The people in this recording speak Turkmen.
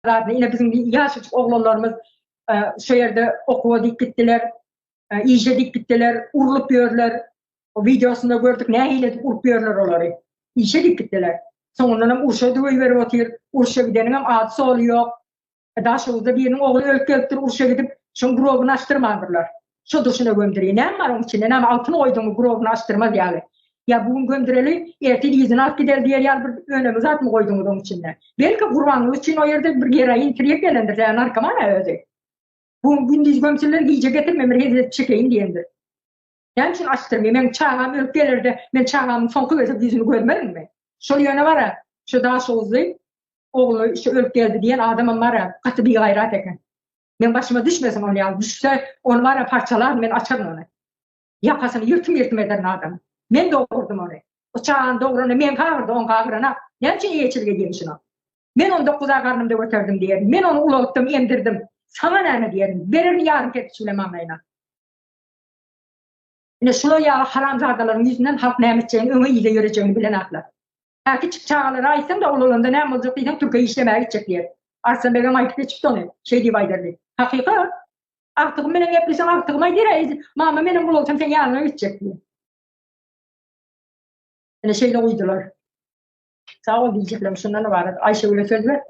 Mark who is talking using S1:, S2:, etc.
S1: zadyny, ine biziň ýaşajyk oglanlarymyz şu ýerde okuwa diýip gitdiler, işe diýip gitdiler, urlup ýörler. O wideosynda gördük nähili edip urup ýörler olary. Işe diýip gitdiler. Soňundan hem urşa goýberip otyr. Urşa gideniňem ady-soly ýok. Daşoguzda biriniň ogly ölüp gelipdir urşa gidip, şoň grobuny açdyrmandyrlar. Şo durşuna gömdürýär. Näme bar oň içinde? Näme altyn goýduňmy grobuny açdyrmaz ýaly? Ýa bu gün gömdüreli, ertir yzyny alyp gideli diýer ýaly bir önemi zatmy goýduňyz oň içinde? Belki Gurbanguly üçin o ýerde bir geroin tirýek gelendir, sebäbi narkoman-a özi. Bu gün gündiz gömseler gije getirme bir hezil edip çekeýin diýendir. Näme üçin açdyrmaý? Meň çagam ölüp gelerde men çagamyň soňky gezek ýüzüni görmerinmi? Şol ýöne bara şu daşoguzly ogly şu ölüp geldi diýen adamam bara gaty bigaýrat eken. Meň başyma düşmesin ol ýaly düşse ony bara parçalaryn men açaryn ony. Ýakasyny ýyrtym-ýyrtym ederin adamyň. Men dogurdym ony. O çagany dogranda meňki agyrdy oňky agyranak. Näme üçin eýeçilik edýän şuna? Men ony dokuza garnymda göterdim diýerin. Men ony ulaltdym, emdirdim. Saňa näme diýerin? Bererin ýarym kerpiç bilen maňlaýyna. Ine şular ýaly haramzadalaryň ýüzünden halk näme etjegini, öňe yza ýörejegini bilenaklar. Hä kiçik çagalara aýtsaň-da ulalanda näme boljak diýseň türke işlemäge gitjek diýer. Arslan begem aýdyp geçipdi ony. Şeý diýip aýdar diýip. Hakykat. Agtygym bilen gepleseň agtygym aýdar, eý mama menem ulalsam seň ýanyňa gitjek diýip. Ine şeýle guýdular. Sag bol diýjeklerim şundan ybarat. Aýşegüle söz ber.